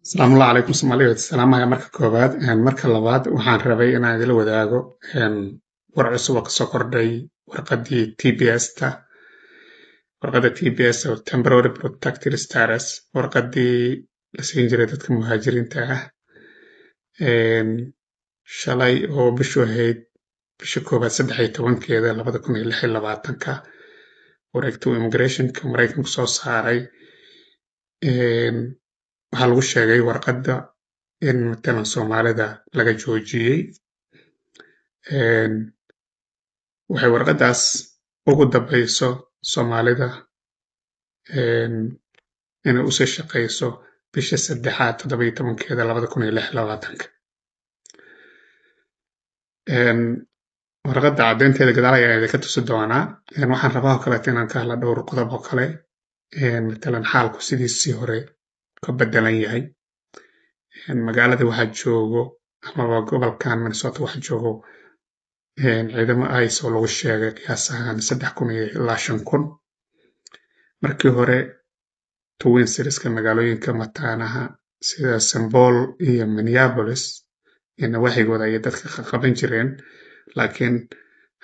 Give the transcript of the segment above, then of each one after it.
Asalaamu calaykum Soomaaliyeed. Salaamaya marka koowaad. Marka labaad, waxaan rabay inaan idila wadaago war cusub oo kasoo kordhay warqaddii TPS-ta, warqadda TPS oo Temporary Protected Status, warqaddii la siin jiray dadka muhaajiriinta ah. Shalay oo bishu ahayd bisha koowaad 13-keeda 2026-ka, wareegta uu immigrationka Maraykanku soo saaray waxaa lagu sheegay warqadda in matalan Soomaalida laga joojiyey. Waxay warqaddaas ugu dambayso Soomaalida inay usii shaqeyso bisha saddexaad 17-keeda 2026-ka. Warqadda caddeynteeda gadaal ayaan idinka tusi doonaa. Waxaan rabaa oo kaleeto inaan ka hadla dhowr qodob oo kale. Matalan, xaalku sidiisii hore ka bedelan yahay. Magaalada waxaa joogo amaba gobolkan Minnesota waxaa joogo ciidamo ICE oo lagu sheegay qiyaas ahaan 3000 iyo ilaa 5000. Markii hore Twin Citieska, magaalooyinka mataanaha sida St. Paul iyo Minneapolis iyo nawaaxigooda, ayay dadka ka qaban jireen, laakiin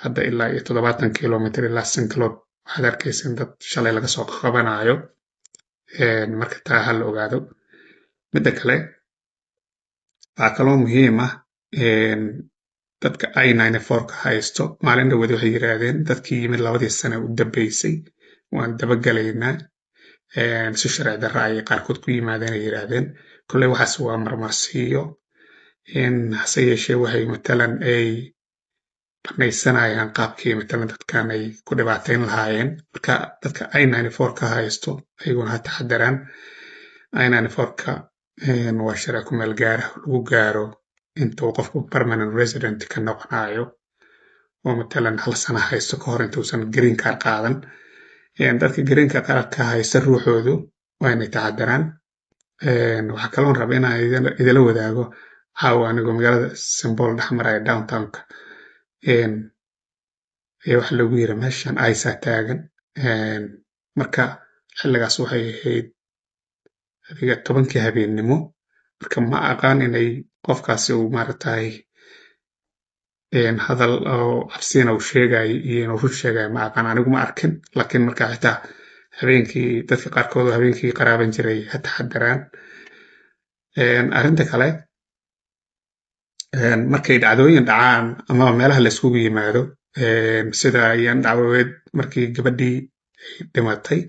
hadda ilaa iyo 70 kilomitr ilaa St. Cloud waxaad arkaysa dad shalay laga soo qabanayo. Marka taa ha la ogaado. Midda kale, waxaa kaloo muhiim ah dadka I-94-ka haysto, maalin dhaweed waxay yiraahdeen dadkii yimid 2dii sane u dambeysay waan dabagalaynaa, si sharci darra ayay qaarkood ku yimaadeen ay yiraahdeen. Kolley waxaas waa marmarsiiyo, hase yeeshee waxay matalan ay banaysanayaan qaabkii matalan dadkan ay ku dhibaateyn lahaayeen. Marka dadka I-94-ka haysto ayaguna ha taxadaraan. I-94-ka waa sharci ku meel gaara lagu gaaro inta uu qofku permanent resident ka noqonayo, oo matalan hal sano haysto ka hor intuusan green card qaadan. Dadka green card ka haysta ruuxoodu waa inay taxadaraan. Waxaa kaloon raba inaan idila wadaago, caawa anigoo magaalada St. Paul dhex maraya downtownka ayaa waxaa lagu yiri meeshan ICE taagan. Marka xilligaas waxay ahayd adiga 10-kii habeennimo. Marka ma aqaan inay qofkaasi uu maaragtay hadal oo cabsina uu sheegayo iyo inuu run sheegayo, ma aqaan, anigu ma arkin. Laakiin marka xitaa habeenkii dadka qaarkood oo habeenkii qaraaban jiray ha taxadaraan. Arrinta kale, markay dhacdooyin dhacaan ama meelaha la iskugu yimaado, sida ayaan dhacwaweed markii gabadhii ay dhimatay,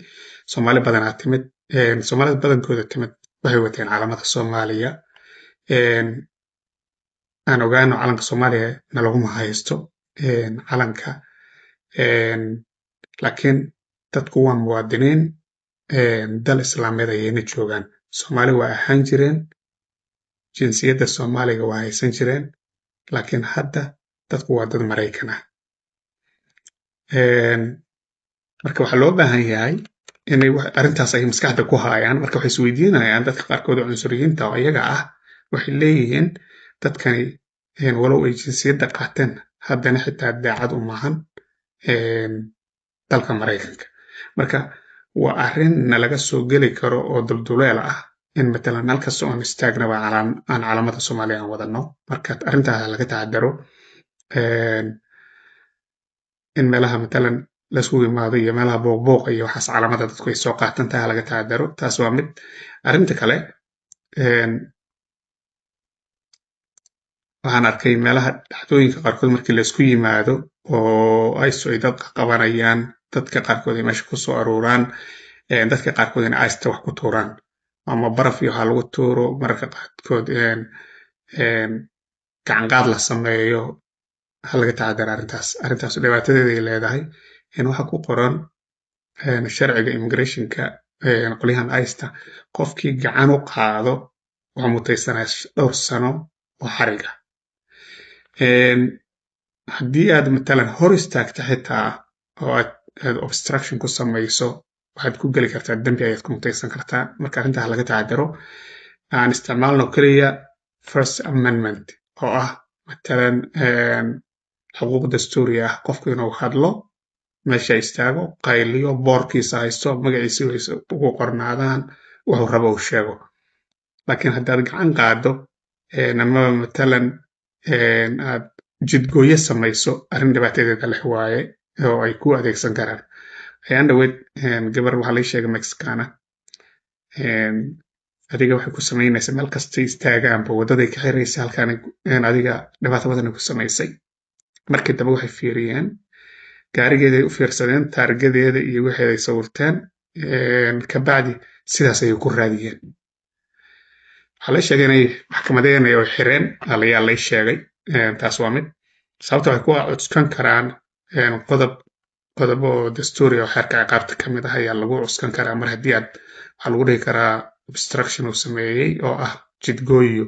Soomaali badanaa timid. Soomaalida badankooda timid waxay wateen calamada Soomaaliya. Aan ogaano, calanka Soomaaliya nalaguma haysto calanka, laakiin dadku waa muwaadiniin, dal Islaameed ayayna joogaan. Soomaali waa ahaan jireen, jinsiyadda Soomaaliga waa haysan jireen, laakiin hadda dadku waa dad Maraykan ah. Marka waxaa loo baahan yahay inay arrintaas ay maskaxda ku haayaan. Marka waxay isweydiinayaan dadka qaarkood oo cunsuriyiinta oo iyaga ah, waxay leeyihiin dadkani walow ay jinsiyadda qaateen, haddana xitaa daacad u maahan dalka Maraykanka. Marka waa arrin nalaga soo geli karo oo dulduleel ah in matalan meel kasta oon istaagnaba aan calamada Soomaaliya aan wadano. Marka arrintaa laga taxadaro, in meelaha matalan laiskugu imaado iyo meelaha buuqbuuqa iyo waxaas calamada dadku ay soo qaatan taha laga taxadaro. Taas waa mid. Arrinta kale, waxaan arkay meelaha dhacdooyinka qaarkood markii laisku yimaado oo ICE ay dad qabanayaan, dadka qaarkood ay meesha kusoo aruuraan, dadka qaarkood in ICE-ta wax ku tuuraan ama baraf iyo waxaa lagu tuuro, mararka qaarkood gacan qaad la sameeyo. Ha laga taxadara arrintaas. Arrintaas dhibaatadeeda ay leedahay. Waxaa ku qoran sharciga immigrationka qolyahan ICE-ta, qofkii gacan u qaado wuxuu mutaysanaya dhowr sano oo xariga. Haddii aad matalan hor istaagto xitaa oo aad obstruction ku samayso, waxaad ku geli kartaa dembi, ayaad ku mutaysan kartaa. Marka arrintaa laga taxadaro. Aan isticmaalno keliya First Amendment oo ah matalan xuquuq dastuuri ah, qofku inuu hadlo, meesha istaago, qayliyo, boorkiisa haysto, magaciisa ugu qornaadaan, wuxuu rabo uu sheego. Laakiin haddaad gacan qaado amaba matalan aad jidgooyo samayso, arrin dhibaatadeeda leh waaye oo ay ku adeegsan karaan. Ayaan dhaweyd gabar waxaa lai sheegay Mexicana, adiga waxay ku samaynaysa meel kastay istaagaanba waddaday ka xiraysa halkaan, adiga dhibaato badan ay ku samaysay. Markii dambe waxay fiiriyeen gaarigeeday u fiirsadeen, taargadeeda iyo waxeeday sawirteen, kabacdi sidaas ayay ku raadiyeen. Waxaa la sheegay inay maxkamadeen oo xireen ayaa lay sheegay. Taas waa mid sababta waxay ku cuskan karaan qodob qodob oo dastuuri oo xeerka ciqaabta ka mid ah ayaa lagu cuskan karaa. Mar haddii aad waxaa lagu dhihi karaa obstruction uu sameeyey oo ah jidgooyo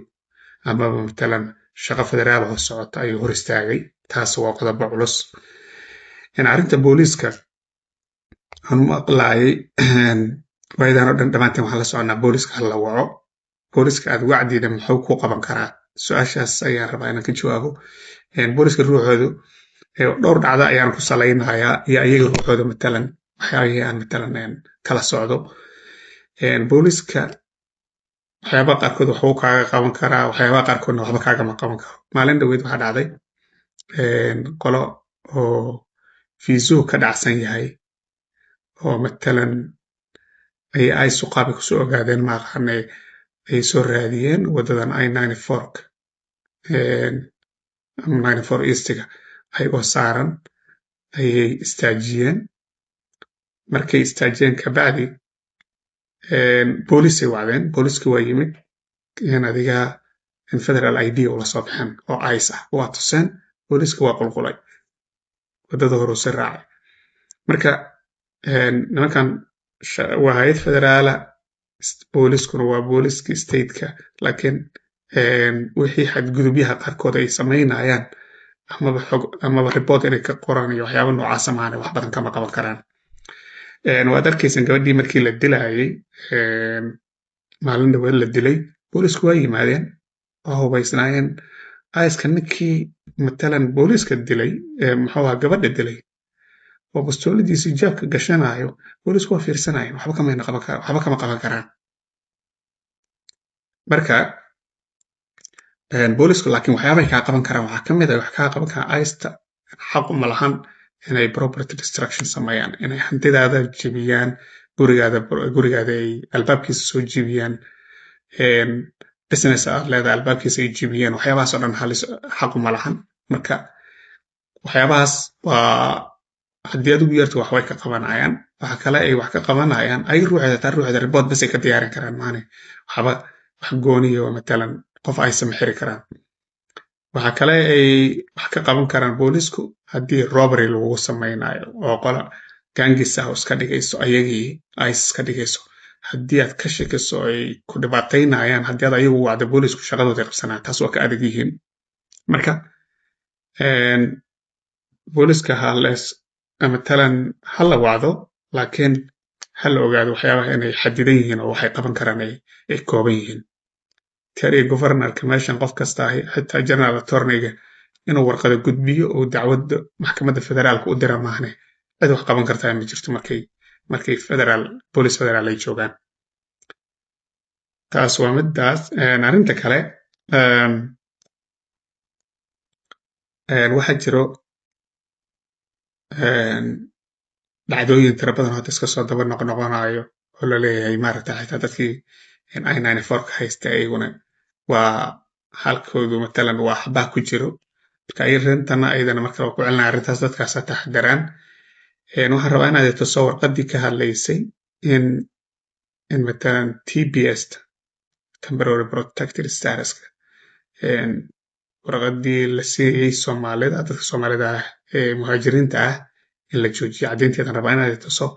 amaba matalan shaqo federaal oo socota ayuu hor istaagay. Taas waa qodobo culus. Arrinta booliiska waxaan u maqlaayay waayadan oo dhan, dhammaanteen waxaan la soconaa booliiska ha la waco. Booliiska aad wacdiida muxuu ku qaban karaa? Su-aashaas ayaan rabaa inaan ka jawaabo. Booliiska ruuxoodu dhowr dhacda ayaan ku salaynayaa iyo ayaga ruuxooda matalan waxyaabihii aan matalan kala socdo. Booliiska waxyaabaha qaarkood waxbuu kaaga qaban karaa, waxyaabaha qaarkoodna waxba kaagama qaban karo. Maalin dhaweyd waxaa dhacday qolo oo fiisuhu ka dhacsan yahay oo matalan ay ICE qaabay kusoo ogaadeen maaqaane ay soo raadiyeen waddadan I-94 ama 94 Eastiga ayagoo saaran ayay istaajiyeen. Markay istaajiyeen kabacdi boolisay wacdeen. Booliski waa yimid, adiga federal ID ula soo baxeen oo ICE ah waa tuseen. Booliska waa qulqulay, waddada horuu si raacay. Marka nimankan waa hay'ad federaala, booliskuna waa booliska stateka, laakiin wixii xadgudubyaha qaarkood ay samaynayaan amaba xog amaba report inay ka qoraan iyo waxyaaba noocaasa maahane wax badan kama qaban karaan. Waad arkaysan gabadhii markii la dilayay maalin dhaweed la dilay, boolisku waa yimaadeen, waa hubaysnaayeen. ICE-ka ninkii matalan booliska dilay, muxuu ahaa, gabadha dilay oo bastooladiisii jeebka gashanayo, boolisku waa fiirsanayeen, waxba kamayna qaban kara, waxba kama qaban karaan. Marka boolisku laakiin waxyaabay kaa qaban karaan waxaa ka mid ah wax kaa qaban karaan ICE-ta xaq uma lahan inay property destruction sameeyaan, inay hantidaada jebiyaan, gurigaada ay albaabkiisa soo jebiyaan, business aad leedahay albaabkiisa ay jebiyaan. Waxyaabahaas oo dhan halis xaq uma lahan. Marka waxyaabahaas waa haddii adigu yeerto wax way ka qabanayaan. Waxa kale ay wax ka qabanayaan ay ruuxeeda taa ruuxeeda report bas ay ka diyaarin karaan maane waxba wax gooniyo matalan qof aysan xiri karaan. Waxa kale ay wax ka qaban karaan boolisku haddii robbery lagugu sameynayo oo qola gangs ah oo iska dhigayso ayagii ICE iska dhigayso, haddii aad ka shakiso ay ku dhibaataynayaan, haddii aad ayagu wacdo boolisku shaqadooda qabsanayaan. Taas waa ka adag yihiin. Marka booliska ha lees matalan ha la wacdo, laakiin ha la ogaado waxyaabaha inay xadidan yihiin oo waxay qaban karaan ay kooban yihiin. Tariya governorka meeshan qof kasta ahi, xitaa general attorneyga, inuu warqada gudbiyo oo dacwadda maxkamadda federaalka u dira maahne cid wax qaban kartaa ma jirto markay federal police federaal ay joogaan. Taas waa midaas. Arrinta kale, waxaa jiro dhacdooyin tira badan oo iska soo daba noqnoqonayo oo la leeyahay maaragta xitaa dadkii I-94 ka haysta iyaguna waa halkoodu matalan waa xabaa ku jiro. Marka arrintana ayadana marka waa ku celinaya arrintaas, dadkaas ha taxadaraan. Waxaan rabaa inaad tuso warqaddii ka hadlaysay in matalan TPS, temporary protected statuska, warqaddii la siiyey Soomaalida, dadka Soomaalida ah ee muhaajiriinta ah, in la joojiyo. Caddeynteedan rabaa inaad tuso.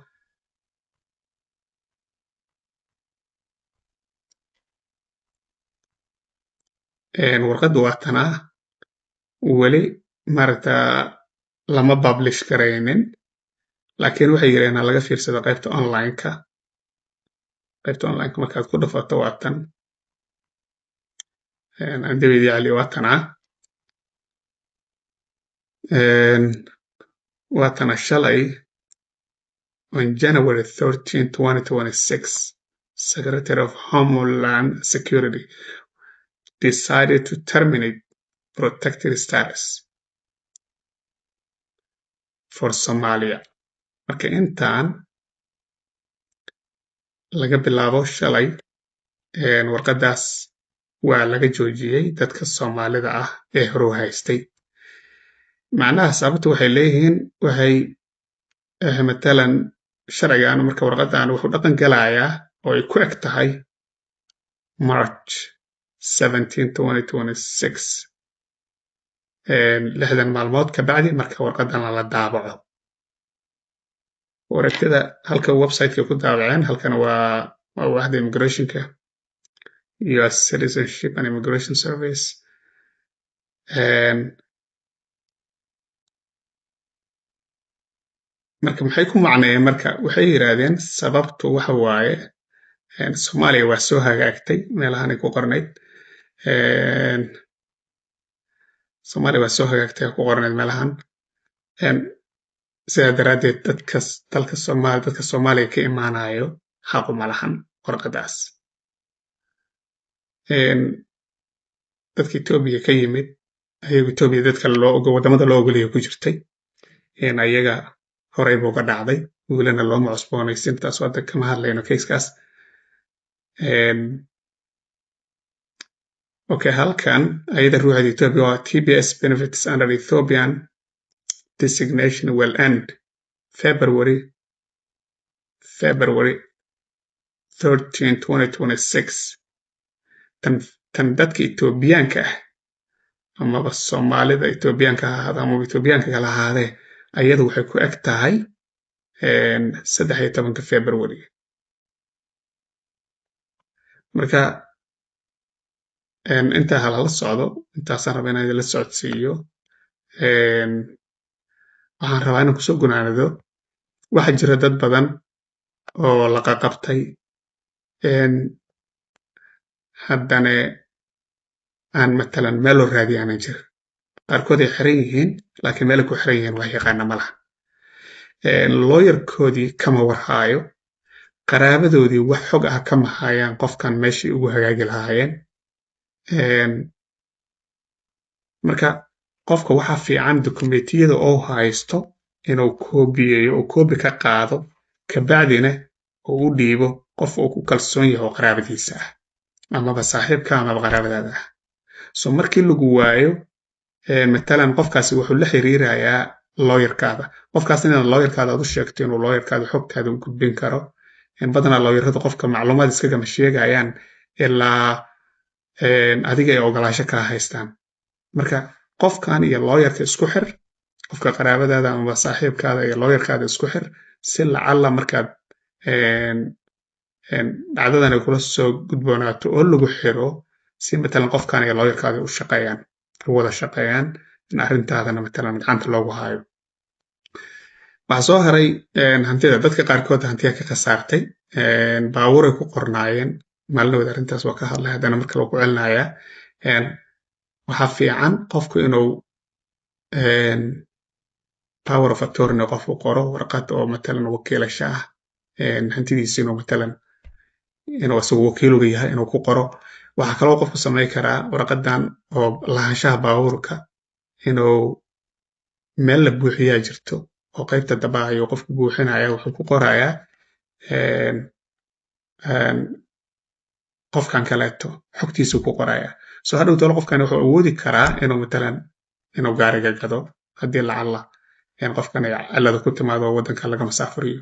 Warqaddu waa tanaa. Weli maaragta lama publish garaynin, laakiin waxay yidhahdeen ha laga fiirsado qaybta online-ka. Qaybta online-ka markaad ku dhufato waa tan andabedi cali, waa tanaa, waa tana. Shalay on January 13, 2026 Secretary of Homeland Security decided to terminate protected status for Somalia. Marka intaan laga bilaabo shalay, warqadaas waa laga joojiyey dadka Soomaalida ah ee hore u haystay. Macnaha sababta waxay leeyihiin, waxay matalan sharcigan, marka warqadan wuxuu dhaqan galayaa oo ay ku eg tahay March 17 2026, 60 maalmood ka bacdi marka warqadan lala daabaco. Wareegtada halka website-ka ku daabaceen, halkan waa waaxda immigrationka, US Citizenship and Immigration Service. Marka maxay ku macneeyeen? Marka waxay yiraahdeen sababtu waxa waaye Soomaaliya waa soo hagaagtay, meelahanay ku qornayd. Soomaaliya waa soo hagaagtay ku qornayd meelahan. Sidaa daraaddeed dadka dalka Soomaaliya, dadka Soomaaliya ka imaanayo xaq uma lahan warqadaas. Dadka Etoobiya ka yimid, ayagu Etoobiya dadka loo ogo waddamada loo ogolyahay ku jirtay, ayaga horey buu ka dhacday, welina looma cusboonaysin. Taas hadda kama hadlayno casekaas. Okay, halkan ayada ruuxeeda Ethiopia waa TPS benefits under Ethiopian designation will end February 13 2026. Tan dadka Etoobiyaanka ah, amaba Soomaalida Etoobiyaanka ha ahaado amaba Etoobiyaanka kala ahaadee, ayadu waxay ku eg tahay 13-ka February. Marka intaa halala socdo, intaasaan rabaa inaan idinla socodsiiyo. Waxaan rabaa inaan kusoo gunaanado, waxaa jira dad badan oo la qaqabtay, haddana aan matalan meel loo raadiya aanan jirin. Qaarkood ay xiran yihiin, laakiin meelay ku xiran yihiin wax yaqaana ma laha. Lawyerkoodii kama warhaayo, qaraabadoodii wax xog ah kama hayaan qofkan meeshii ugu hagaagi lahaayeen. Marka qofka waxaa fiican dokumentiyada oo haysto inuu koobiyeeyo oo koobi ka qaado, kabacdina uu u dhiibo qof uu ku kalsoon yahay oo qaraabadiisa ah, amaba saaxiibka amaba qaraabadaada ah. So markii lagu waayo, matalan qofkaasi wuxuu la xiriirayaa lawyerkaada. Qofkaas inaad lawyerkaada aad u sheegto inuu lawyerkaada xogtaada u gudbin karo. Badanaa lawyeradu qofka macluumaad iskagama sheegayaan ilaa adiga ay ogolaansho kaa haystaan. Marka qofkan iyo lawyerka isku xir, qofka qaraabadaada amaba saaxiibkaada iyo lawyerkaada isku xir, si lacalla markaad dhacdadan ay kula soo gudboonaato oo lagu xiro, si matalan qofkan iyo lawyerkaada u shaqeeyaan, u wada shaqeeyaan, in arrintaadana matalan gacanta loogu hayo. Waxaa soo haray hantida. Dadka qaarkood hantiya ka khasaartay, baabuuray ku qornaayeen. Maalin arrintaas waa ka hadlay, haddana marka loo ku celinayaa. Waxaa fiican qofku inuu power of attorney qof u qoro, warqad oo matalan wakiilasho ah, hantidiisa inuu matalan inuu isagu wakiil uga yahay inuu ku qoro. Waxaa kaloo qofku samayn karaa warqadan oo lahaanshaha baabuurka inuu meel la buuxiyaa jirto oo qaybta daba ayuu qofku buuxinaya, wuxuu ku qorayaa qofkan kaleeto xogtiisuu ku qorayaa. So hadhow tolo qofkan wuxuu awoodi karaa inuu matalan inuu gaariga gado haddii lacalla qofkan ay cillada ku timaado waddanka laga masaafuriyo.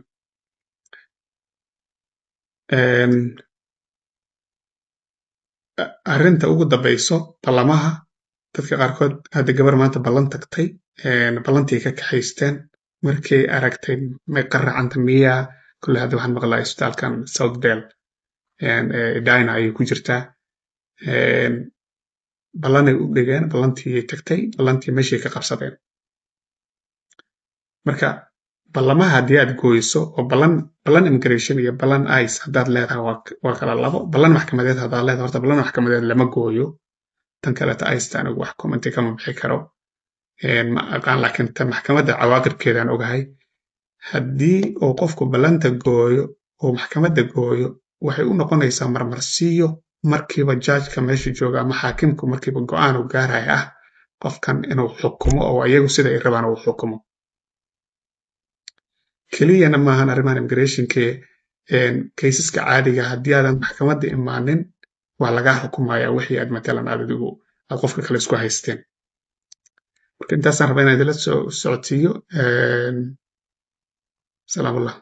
Arrinta ugu dambayso, ballamaha. Dadka qaarkood, hadda gabar maanta ballan tagtay, ballantii ka kaxaysteen markay aragtay may qaracanta miyaa kulle. Hadda waxaan maqlaa isbitaalkan Southdale Edina ayay ku jirtaa. Ballanay u dhigeen, ballantii tagtay, ballantii meeshay ka qabsadeen. Marka ballamaha haddii aad gooyso oo ballan immigration iyo ballan ICE haddaad leedahay waa kala labo. Ballan maxkamadeed haddaad leedahay, horta ballan maxkamadeed lama gooyo. Tan kaleeta ICE anigu wax commenti kama bixi karo, ma aqaan, laakiin tan maxkamadda cawaaqibkeedaan ogahay. Haddii uu qofku ballanta gooyo oo maxkamadda gooyo, Waxay u noqonaysaa marmarsiiyo. Markiiba judgeka meesha jooga ama xaakimku markiiba go'aan uu gaaraya ah qofkan inuu xukumo oo iyagu sida ay rabaan uu xukumo. Keliyana maahan arrimahan immigrationke, caseska caadiga haddii aadan maxkamadda imaanin waa lagaa xukumaya wixii aad matalan aad adigu aad qofka kale isku haysteen. Marka intaasaan rabaa inaan idinla soo socodsiiyo. Salaamullah.